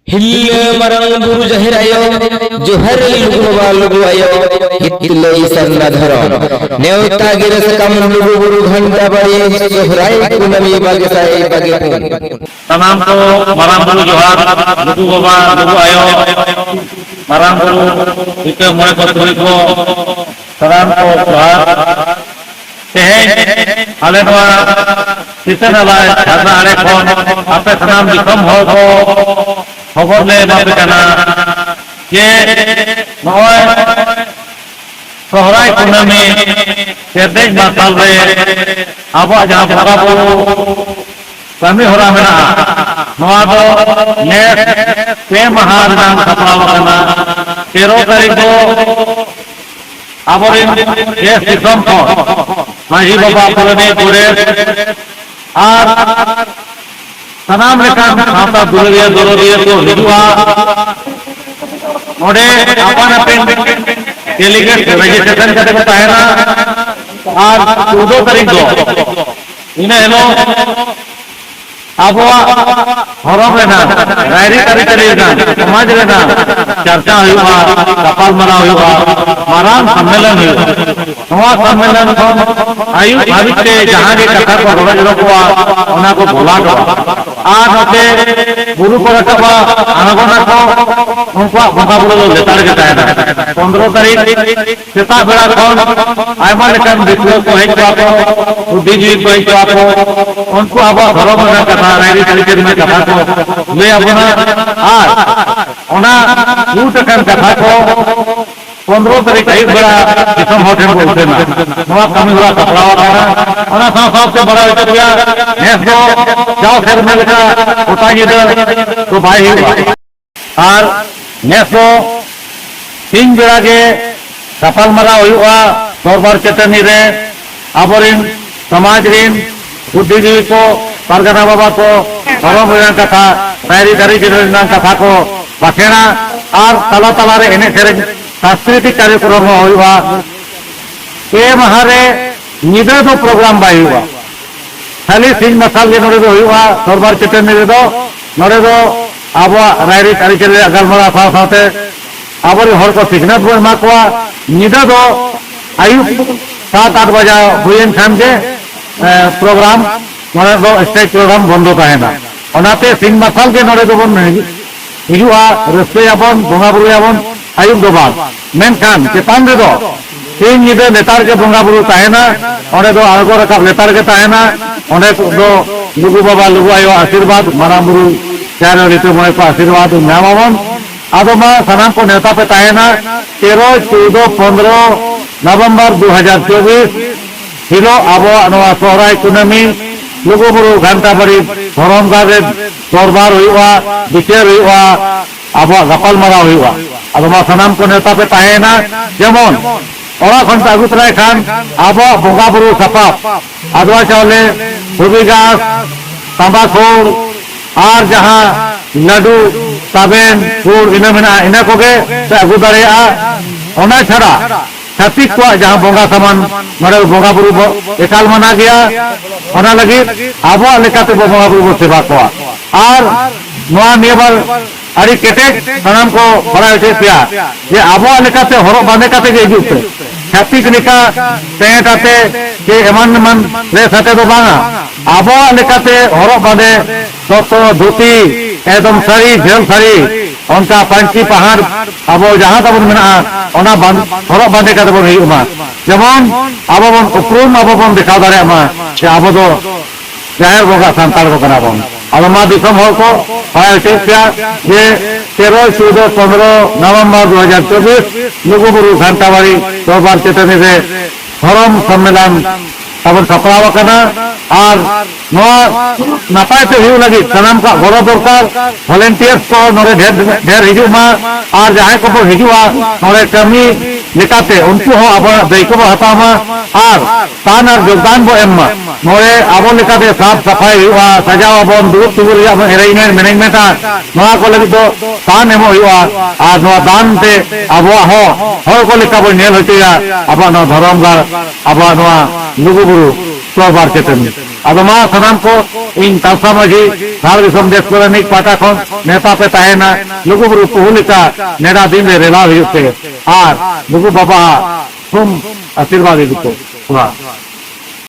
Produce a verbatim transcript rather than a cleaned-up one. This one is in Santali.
ᱦᱤᱞᱟᱹ ᱢᱟᱨᱟᱝ ᱵᱩᱨᱩ ᱡᱟᱦᱮᱨ ᱟᱭᱳ, ᱡᱚᱦᱟᱨ ᱞᱩᱜᱩ ᱵᱟᱵᱟ ᱞᱩᱜᱩ ᱟᱭᱳ, ᱦᱤᱛᱞᱟᱹᱭ ᱥᱟᱨᱱᱟ ᱫᱷᱚᱨᱚᱢ᱾ ᱱᱮᱣᱛᱟ ᱜᱤᱨᱟᱹ ᱥᱟᱠᱟᱢ ᱞᱩᱜᱩ ᱵᱩᱨᱩ ᱜᱷᱟᱱᱴᱟ ᱵᱟᱲᱮ, ᱥᱚᱦᱨᱟᱭ ᱠᱩᱱᱟᱹᱢᱤ ᱵᱟᱜᱮ ᱥᱟᱭ ᱵᱟᱜᱮ ᱯᱩᱱ᱾ ᱥᱟᱱᱟᱢ ᱠᱚ ᱢᱟᱨᱟᱝ ᱵᱩᱨᱩ ᱡᱚᱦᱟᱨ, ᱞᱩᱜᱩ ᱵᱟᱵᱟ ᱞᱩᱜᱩ ᱟᱭᱳ, ᱢᱟᱨᱟᱝ ᱵᱩᱨᱩ ᱞᱤᱴᱟᱹ ᱢᱚᱬᱮ ᱠᱚ ᱛᱩᱨᱩᱭ ᱠᱚ, ᱥᱟᱱᱟᱢ ᱠᱚ ᱡᱚᱦᱟᱨ᱾ ᱛᱮᱦᱮᱧ ᱟᱞᱮ ᱱᱚᱣᱟ ᱥᱤᱛᱟᱹ ᱱᱟᱞᱟ ᱡᱷᱟᱨᱱᱟ ᱟᱲᱮ ᱠᱷᱚᱱ ᱟᱯᱮ ᱥᱟᱱᱟᱢ ᱫᱤᱥᱚᱢ ᱦᱚᱲ ᱠᱚ ᱠᱷᱚᱵᱚᱨ ᱞᱮ ᱮᱢᱟ ᱯᱮ ᱠᱟᱱᱟ ᱡᱮ ᱱᱚᱜᱼᱚᱭ ᱥᱚᱦᱨᱟᱭ ᱠᱩᱱᱟᱹᱢᱤ ᱛᱮᱨᱫᱮᱡ ᱢᱟᱨᱥᱟᱞ ᱨᱮ ᱟᱵᱚᱣᱟᱜ ᱡᱟᱦᱟᱸ ᱵᱚᱸᱜᱟ ᱵᱩᱨᱩ ᱠᱟᱹᱢᱤ ᱦᱚᱨᱟ ᱢᱮᱱᱟᱜᱼᱟ, ᱱᱚᱣᱟ ᱫᱚ ᱱᱮᱥ ᱯᱮ ᱢᱟᱦᱟ ᱨᱮᱱᱟᱜ ᱥᱟᱯᱲᱟᱣ ᱟᱠᱟᱱᱟ᱾ ᱛᱮᱨᱚ ᱛᱟᱹᱨᱤᱠᱷ ᱫᱚ ᱟᱵᱚᱨᱮᱱ ᱫᱮᱥ ᱫᱤᱥᱚᱢ ᱠᱷᱚᱱ ᱢᱟᱹᱡᱷᱤ ᱵᱟᱵᱟ, ᱯᱟᱨᱟᱱᱤᱠ, ᱜᱚᱰᱮᱛ ᱟᱨ ᱥᱟᱱᱟᱢ ᱞᱮᱠᱟᱱ ᱥᱟᱶᱛᱟ ᱫᱩᱞᱟᱹᱲᱤᱭᱟᱹ ᱫᱚᱨᱚᱫᱤᱭᱟᱹ ᱠᱚ ᱦᱤᱡᱩᱜᱼᱟ᱾ ᱱᱚᱰᱮ ᱟᱯᱟᱱ ᱟᱹᱯᱤᱱ delegate registration ᱠᱟᱛᱮ ᱠᱚ ᱛᱟᱦᱮᱱᱟ᱾ ᱟᱨ ᱪᱳᱫᱽᱫᱳ ᱛᱟᱹᱨᱤᱠᱷ ᱫᱚ ᱤᱱᱟᱹ ᱦᱤᱞᱳᱜ ᱟᱵᱚᱣᱟᱜ ᱫᱷᱚᱨᱚᱢ ᱨᱮᱱᱟᱜ, ᱨᱟᱭᱨᱤᱛ ᱟᱹᱨᱤᱪᱟᱹᱞᱤ ᱨᱮᱱᱟᱜ, ᱥᱚᱢᱟᱡᱽ ᱨᱮᱱᱟᱜ ᱪᱟᱨᱪᱟ ᱦᱩᱭᱩᱜᱼᱟ, ᱜᱟᱯᱟᱞᱢᱟᱨᱟᱣ ᱦᱩᱭᱩᱜᱼᱟ, ᱢᱟᱨᱟᱝ ᱥᱚᱢᱢᱮᱞᱚᱱ ᱦᱩᱭᱩᱜᱼᱟ᱾ ᱱᱚᱣᱟ ᱥᱚᱢᱢᱮᱞᱚᱱ ᱠᱷᱚᱱ ᱟᱹᱭᱩᱵ ᱦᱟᱹᱵᱤᱡ ᱛᱮ ᱡᱟᱦᱟᱸ ᱜᱮ ᱠᱟᱛᱷᱟ ᱠᱚ ᱨᱚᱲ ᱨᱚᱯᱚᱲᱟ, ᱚᱱᱟ ᱠᱚ ᱵᱷᱚᱞᱟ ᱠᱚᱣᱟ᱾ ᱟᱨ ᱱᱚᱛᱮ ᱵᱩᱨᱩ ᱠᱚ ᱨᱟᱠᱟᱵᱟ, ᱟᱬᱜᱚᱱᱟᱠᱚ, ᱩᱱᱠᱩᱣᱟᱜ ᱵᱚᱸᱜᱟ ᱵᱩᱨᱩ ᱫᱚ ᱞᱮᱛᱟᱲ ᱜᱮ ᱛᱟᱦᱮᱱᱟ᱾ ᱯᱚᱱᱨᱚ ᱛᱟᱹᱨᱤᱠᱷ ᱥᱮᱛᱟᱜ ᱵᱮᱲᱟ ᱠᱷᱚᱱ ᱟᱭᱢᱟ ᱞᱮᱠᱟᱱ ᱫᱤᱥᱩᱣᱟᱹ ᱠᱚ ᱦᱮᱡ ᱠᱚᱣᱟ ᱠᱚ, ᱵᱩᱫᱽᱫᱷᱤᱡᱤᱵᱤ ᱠᱚ ᱦᱮᱡ ᱠᱚᱣᱟ ᱠᱚ, ᱩᱱᱠᱩ ᱟᱵᱚᱣᱟᱜ ᱫᱷᱚᱨᱚᱢ ᱨᱮᱱᱟᱜ ᱠᱟᱛᱷᱟ, ᱨᱟᱭᱨᱤᱛ ᱟᱹᱨᱤᱪᱟᱹᱞᱤ ᱨᱮᱱᱟᱜ ᱠᱟᱛᱷᱟ ᱠᱚ ᱞᱟᱹᱭ ᱟᱵᱚᱱᱟ᱾ ᱟᱨ ᱚᱱᱟ ᱜᱩᱴ ᱟᱠᱟᱱ ᱠᱟᱛᱷᱟ ᱠᱚ ᱯᱚᱱᱨᱚ ᱛᱟᱹᱨᱤᱠᱷ ᱟᱹᱭᱩᱵ ᱵᱮᱲᱟ ᱫᱤᱥᱚᱢ ᱦᱚᱲ ᱴᱷᱮᱱ ᱵᱚ ᱩᱪᱷᱟᱹᱱᱟ᱾ ᱱᱚᱣᱟ ᱠᱟᱹᱢᱤ ᱦᱚᱨᱟ ᱥᱟᱯᱲᱟᱣ ᱟᱠᱟᱱᱟ᱾ ᱚᱱᱟ ᱥᱟᱶ ᱥᱟᱶᱛᱮ ᱵᱟᱲᱟᱭ ᱦᱚᱪᱚ ᱯᱮᱭᱟ, ᱱᱮᱥ ᱫᱚ ᱡᱟᱣ ᱥᱮᱨᱢᱟ ᱞᱮᱠᱟ ᱜᱚᱴᱟ ᱧᱤᱫᱟᱹ ᱫᱚ ᱵᱟᱭ ᱦᱩᱭᱩᱜᱼᱟ᱾ ᱟᱨ ᱱᱮᱥ ᱫᱚ ᱥᱤᱧ ᱵᱮᱲᱟ ᱜᱮ ᱜᱟᱯᱟᱞᱢᱟᱨᱟᱣ ᱦᱩᱭᱩᱜᱼᱟ ᱫᱚᱨᱵᱟᱨ ᱪᱟᱹᱴᱟᱹᱱᱤ ᱨᱮ᱾ ᱟᱵᱚᱨᱮᱱ ᱥᱚᱢᱟᱡᱽ ᱨᱮᱱ ᱵᱩᱫᱽᱫᱷᱤᱡᱤᱵᱤ ᱠᱚ, ᱯᱟᱨᱜᱟᱱᱟ ᱵᱟᱵᱟ ᱠᱚ, ᱫᱷᱚᱨᱚᱢ ᱨᱮᱱᱟᱜ ᱠᱟᱛᱷᱟ, ᱨᱟᱭᱨᱤᱛ ᱟᱹᱨᱤᱪᱟᱹᱞᱤ ᱨᱮᱱᱟᱜ ᱠᱟᱛᱷᱟ ᱠᱚ ᱵᱟᱠᱷᱮᱲᱟ᱾ ᱟᱨ ᱛᱟᱞᱟ ᱛᱟᱞᱟᱨᱮ ᱮᱱᱮᱡ ᱥᱮᱨᱮᱧ, ᱥᱟᱝᱥᱠᱨᱤᱛᱤᱠ ᱠᱟᱨᱭᱚᱠᱨᱚᱢ ᱦᱚᱸ ᱦᱩᱭᱩᱜᱼᱟ᱾ ᱯᱮ ᱢᱟᱦᱟ ᱨᱮ ᱧᱤᱫᱟᱹ ᱫᱚ ᱯᱨᱳᱜᱨᱟᱢ ᱵᱟᱭ ᱦᱩᱭᱩᱜᱼᱟ, ᱠᱷᱟᱹᱞᱤ ᱥᱤᱧ ᱢᱟᱨᱥᱟᱞ ᱜᱮ ᱱᱚᱰᱮ ᱫᱚ ᱦᱩᱭᱩᱜᱼᱟ᱾ ᱫᱚᱨᱵᱟᱨ ᱪᱟᱹᱴᱟᱹᱱᱤ ᱨᱮᱫᱚ ᱱᱚᱰᱮ ᱫᱚ ᱟᱵᱚᱣᱟᱜ ᱨᱟᱭᱨᱤᱛ ᱟᱹᱨᱤᱪᱟᱹᱞᱤ ᱨᱮᱭᱟᱜ ᱜᱟᱞᱢᱟᱨᱟᱣ ᱥᱟᱶ ᱥᱟᱶᱛᱮ ᱟᱵᱚᱨᱮᱱ ᱦᱚᱲ ᱠᱚ ᱥᱤᱠᱷᱱᱟᱹᱛ ᱵᱚᱱ ᱮᱢᱟ ᱠᱚᱣᱟ᱾ ᱧᱤᱫᱟᱹ ᱫᱚ ᱟᱹᱭᱩᱵ ᱥᱟᱛ ᱟᱴ ᱵᱟᱡᱟ ᱦᱩᱭᱮᱱ ᱠᱷᱟᱱ ᱜᱮ, ᱮ, ᱯᱨᱳᱜᱨᱟᱢ, ᱱᱚᱰᱮ ᱫᱚ ᱥᱴᱮᱡᱽ ᱯᱨᱳᱜᱨᱟᱢ ᱵᱚᱱᱫᱚ ᱛᱟᱦᱮᱱᱟ᱾ ᱚᱱᱟᱛᱮ ᱥᱤᱧ ᱢᱟᱨᱥᱟᱞ ᱜᱮ ᱱᱚᱰᱮ ᱫᱚᱵᱚᱱ ᱦᱤᱡᱩᱜᱼᱟ, ᱨᱟᱹᱥᱠᱟᱹᱭᱟᱵᱚᱱ, ᱵᱚᱸᱜᱟ ᱵᱩᱨᱩᱭᱟᱵᱚᱱ, ᱟᱹᱭᱩᱵ ᱫᱚ ᱵᱟᱝ᱾ ᱢᱮᱱᱠᱷᱟᱱ ᱪᱮᱛᱟᱱ ᱨᱮᱫᱚ ᱥᱤᱧ ᱧᱤᱫᱟᱹ ᱞᱮᱛᱟᱲ ᱜᱮ ᱵᱚᱸᱜᱟ ᱵᱩᱨᱩ ᱛᱟᱦᱮᱱᱟ, ᱚᱸᱰᱮ ᱫᱚ ᱟᱬᱜᱚ ᱨᱟᱠᱟᱵ ᱞᱮᱛᱟᱲ ᱜᱮ ᱛᱟᱦᱮᱱᱟ᱾ ᱚᱸᱰᱮ ᱫᱚ ᱞᱩᱜᱩ ᱵᱟᱵᱟ, ᱞᱩᱜᱩ ᱟᱭᱳ ᱟᱥᱤᱨᱵᱟᱫᱽ, ᱢᱟᱨᱟᱝ ᱵᱩᱨᱩ, ᱡᱟᱦᱮᱨ ᱟᱭᱳ, ᱞᱤᱴᱟᱹ ᱢᱚᱬᱮ ᱠᱚ ᱟᱥᱤᱨᱵᱟᱫᱽ ᱧᱟᱢ ᱟᱵᱚᱱ᱾ ᱟᱫᱚ ᱢᱟ ᱥᱟᱱᱟᱢ ᱠᱚ ᱱᱮᱣᱛᱟ ᱯᱮ ᱛᱟᱦᱮᱱᱟ, ᱛᱮᱨᱚ, ᱪᱳᱫᱚ, ᱯᱚᱱᱨᱚ ᱱᱚᱵᱷᱮᱢᱵᱚᱨ ᱫᱩ ᱦᱟᱡᱟᱨ ᱪᱚᱵᱵᱤᱥ ᱦᱤᱞᱳᱜ ᱟᱵᱚᱣᱟᱜ ᱱᱚᱣᱟ ᱥᱚᱦᱨᱟᱭ ᱠᱩᱱᱟᱹᱢᱤ ᱞᱩᱜᱩᱵᱩᱨᱩ ᱜᱷᱟᱱᱴᱟ ᱵᱟᱲᱤ ᱫᱷᱚᱨᱚᱢ ᱜᱟᱲ ᱨᱮ ᱫᱚᱨᱵᱟᱨ ᱦᱩᱭᱩᱜᱼᱟ, ᱵᱤᱪᱟᱹᱨ ᱦᱩᱭᱩᱜᱼᱟ, ᱟᱵᱚᱣᱟᱜ ᱜᱟᱯᱟᱞᱢᱟᱨᱟᱣ ᱦᱩᱭᱩᱜᱼᱟ᱾ ᱟᱫᱚ ᱢᱟ ᱥᱟᱱᱟᱢ ᱠᱚ ᱱᱮᱣᱛᱟ ᱯᱮ ᱛᱟᱦᱮᱸᱭᱮᱱᱟ, ᱡᱮᱢᱚᱱ ᱚᱲᱟᱜ ᱠᱷᱚᱱ ᱯᱮ ᱟᱹᱜᱩ ᱛᱚᱨᱟᱭ ᱠᱷᱟᱱ ᱟᱵᱚᱣᱟᱜ ᱵᱚᱸᱜᱟ ᱵᱩᱨᱩ ᱥᱟᱯᱟᱵ, ᱟᱫᱽᱣᱟ ᱪᱟᱣᱞᱮ, ᱫᱷᱩᱵᱤ ᱜᱷᱟᱥ, ᱛᱟᱢᱵᱟ ᱠᱷᱳᱞ ᱟᱨ ᱡᱟᱦᱟᱸ ᱞᱟᱹᱰᱩ, ᱛᱟᱵᱮᱱ, ᱜᱩᱲ ᱤᱱᱟᱹ ᱢᱮᱱᱟᱜᱼᱟ, ᱤᱱᱟᱹ ᱠᱚᱜᱮ ᱯᱮ ᱟᱹᱜᱩ ᱫᱟᱲᱮᱭᱟᱜᱼᱟ᱾ ᱚᱱᱟ ᱪᱷᱟᱲᱟ ᱪᱷᱟᱹᱛᱤᱠ ᱠᱚᱣᱟᱜ ᱡᱟᱦᱟᱸ ᱵᱚᱸᱜᱟ ᱥᱟᱢᱟᱱ, ᱱᱚᱰᱮ ᱵᱚᱸᱜᱟ ᱵᱩᱨᱩ ᱵᱚ ᱮᱠᱟᱞ ᱢᱟᱱᱟ ᱜᱮᱭᱟ᱾ ᱚᱱᱟ ᱞᱟᱹᱜᱤᱫ ᱟᱵᱚᱣᱟᱜ ᱞᱮᱠᱟᱛᱮ ᱵᱚ ᱵᱚᱸᱜᱟ ᱵᱩᱨᱩ ᱵᱚ ᱥᱮᱵᱟ ᱠᱚᱣᱟ᱾ ᱟᱨ ᱱᱚᱣᱟ ᱱᱤᱭᱟᱹ ᱵᱟᱨ ᱟᱹᱰᱤ ᱠᱮᱴᱮᱡ ᱥᱟᱱᱟᱢ ᱠᱚ ᱵᱟᱲᱟᱭ ᱦᱚᱪᱚᱭᱮᱫ ᱯᱮᱭᱟ ᱡᱮ ᱟᱵᱚᱣᱟᱜ ᱞᱮᱠᱟᱛᱮ ᱦᱚᱨᱚᱜ ᱵᱟᱸᱫᱮ ᱠᱟᱛᱮ ᱜᱮ ᱦᱤᱡᱩᱜ ᱯᱮ᱾ ᱪᱷᱟᱹᱛᱤᱠ ᱞᱮᱠᱟ ᱯᱮᱱᱴ ᱟᱛᱮ ᱥᱮ ᱮᱢᱟᱱ ᱮᱢᱟᱱ ᱰᱨᱮᱥ ᱟᱛᱮ ᱫᱚ ᱵᱟᱝᱟ᱾ ᱟᱵᱚᱣᱟᱜ ᱞᱮᱠᱟᱛᱮ ᱦᱚᱨᱚᱜ ᱵᱟᱸᱫᱮ, ᱫᱚᱛᱚ, ᱫᱷᱩᱛᱤ, ᱮᱠᱫᱚᱢ ᱥᱟᱹᱲᱤ, ᱡᱷᱟᱹᱞ ᱥᱟᱹᱲᱤ, ᱚᱱᱠᱟ ᱯᱟᱹᱧᱪᱤ ᱯᱟᱦᱟᱲ, ᱟᱵᱚ ᱡᱟᱦᱟᱸ ᱛᱟᱵᱚᱱ ᱢᱮᱱᱟᱜᱼᱟ, ᱚᱱᱟ ᱵᱟᱸᱫ-, ᱦᱚᱨᱚᱜ ᱵᱟᱸᱫᱮ ᱠᱟᱛᱮ ᱵᱚᱱ ᱦᱤᱡᱩᱜ ᱢᱟ᱾ ᱡᱮᱢᱚᱱ ᱟᱵᱚ ᱵᱚᱱ ᱩᱯᱨᱩᱢ, ᱟᱵᱚ ᱵᱚᱱ ᱫᱮᱠᱷᱟᱣ ᱫᱟᱲᱮᱭᱟᱜ ᱢᱟ ᱡᱮ ᱟᱵᱚ ᱫᱚ ᱡᱟᱦᱮᱨ ᱵᱚᱸᱜᱟ ᱥᱟᱱᱛᱟᱲ ᱠᱚ ᱠᱟᱱᱟ ᱵᱚᱱ᱾ ᱟᱫᱚ ᱢᱟ ᱫᱤᱥᱚᱢ ᱦᱚᱲ ᱠᱚ ᱵᱟᱲᱟᱭ ᱦᱚᱪᱚᱭᱮᱫ ᱯᱮᱭᱟ ᱡᱮ ᱛᱮᱨᱚ, ᱪᱳᱫᱚ, ᱯᱚᱱᱨᱚ ᱱᱚᱵᱷᱮᱢᱵᱚᱨ ᱫᱩ ᱦᱟᱡᱟᱨ ᱪᱚᱵᱵᱤᱥ ᱞᱩᱜᱩᱵᱩᱨᱩ ᱜᱷᱟᱱᱴᱟᱵᱟᱲᱤ ᱫᱚᱨᱵᱟᱨ ᱪᱟᱹᱴᱟᱹᱱᱤ ᱨᱮ ᱫᱷᱚᱨᱚᱢ ᱥᱚᱢᱢᱮᱞᱚᱱ ᱛᱟᱵᱚᱱ ᱥᱟᱯᱲᱟᱣ ᱟᱠᱟᱱᱟ᱾ ᱟᱨ ᱱᱚᱣᱟ ᱱᱟᱯᱟᱭ ᱛᱮ ᱦᱩᱭᱩᱜ ᱞᱟᱹᱜᱤᱫ ᱥᱟᱱᱟᱢ ᱠᱚᱣᱟᱜ ᱜᱚᱲᱚ ᱫᱚᱨᱠᱟᱨ, volunteers ᱠᱚ ᱱᱚᱰᱮ ᱰᱷᱮᱨ ᱰᱷᱮᱨ ᱦᱤᱡᱩᱜ ᱢᱟ, ᱟᱨ ᱡᱟᱦᱟᱸᱭ ᱠᱚᱠᱚ ᱦᱤᱡᱩᱜᱼᱟ ᱱᱚᱰᱮ ᱠᱟᱹᱢᱤ ᱞᱮᱠᱟᱛᱮ ᱩᱱᱠᱩ ᱦᱚᱸ ᱟᱵᱚᱣᱟᱜ ᱫᱟᱹᱭᱤᱛᱛᱚ ᱵᱚ ᱦᱟᱛᱟᱣ ᱢᱟ, ᱟᱨ ᱫᱟᱱ ᱟᱨ ᱡᱳᱜᱽᱫᱟᱱ ᱵᱚ ᱮᱢ ᱢᱟ᱾ ᱱᱚᱰᱮ ᱟᱵᱚ ᱞᱮᱠᱟᱛᱮ ᱥᱟᱯ ᱥᱟᱯᱷᱟᱭ ᱦᱩᱭᱩᱜᱼᱟ, ᱥᱟᱡᱟᱣ ᱟᱵᱚᱱ, ᱫᱩᱲᱩᱵ ᱛᱤᱸᱜᱩ ᱨᱮᱭᱟᱜ ᱵᱚᱱ arrangement management ᱟ, ᱱᱚᱣᱟ ᱠᱚ ᱞᱟᱹᱜᱤᱫ ᱫᱚ ᱫᱟᱱ ᱮᱢᱚᱜ ᱦᱩᱭᱩᱜᱼᱟ᱾ ᱟᱨ ᱱᱚᱣᱟ ᱫᱟᱱ ᱛᱮ ᱟᱵᱚᱣᱟᱜ ᱦᱚᱸ ᱦᱚᱲ ᱠᱚ ᱞᱮᱠᱟ ᱵᱚᱱ ᱧᱮᱞ ᱦᱚᱪᱚᱭᱟ ᱟᱵᱚᱣᱟᱜ ᱱᱚᱣᱟ ᱫᱷᱚᱨᱚᱢ ᱜᱟᱲ, ᱟᱵᱚᱣᱟᱜ ᱱᱚᱣᱟ ᱞᱩᱜᱩᱵᱩᱨᱩ ᱫᱚᱨᱵᱟᱨ ᱪᱟᱹᱴᱟᱹᱱᱤ᱾ ᱟᱫᱚ ᱢᱟ ᱥᱟᱱᱟᱢ ᱠᱚ, ᱤᱧ ᱛᱟᱞᱥᱟ ᱢᱟᱹᱡᱷᱤ, ᱫᱷᱟᱲ ᱫᱤᱥᱚᱢ ᱫᱮᱥ ᱠᱚᱨᱮᱱᱤᱡ ᱯᱟᱦᱴᱟ ᱠᱷᱚᱱ ᱱᱮᱣᱛᱟ ᱯᱮ ᱛᱟᱦᱮᱱᱟ᱾ ᱞᱩᱜᱩ ᱵᱩᱨᱩ ᱯᱩᱦᱩ ᱞᱮᱠᱟ ᱱᱮᱰᱟ ᱫᱤᱱ ᱨᱮ ᱨᱮᱞᱟᱣ ᱦᱩᱭᱩᱜ ᱛᱮ ᱟᱨ ᱞᱩᱜᱩ ᱵᱟᱵᱟᱣᱟᱜ ᱛᱷᱩᱢ ᱟᱥᱤᱨᱵᱟᱫᱽ ᱤᱫᱤ ᱠᱚ᱾ ᱡᱚᱦᱟᱨ᱾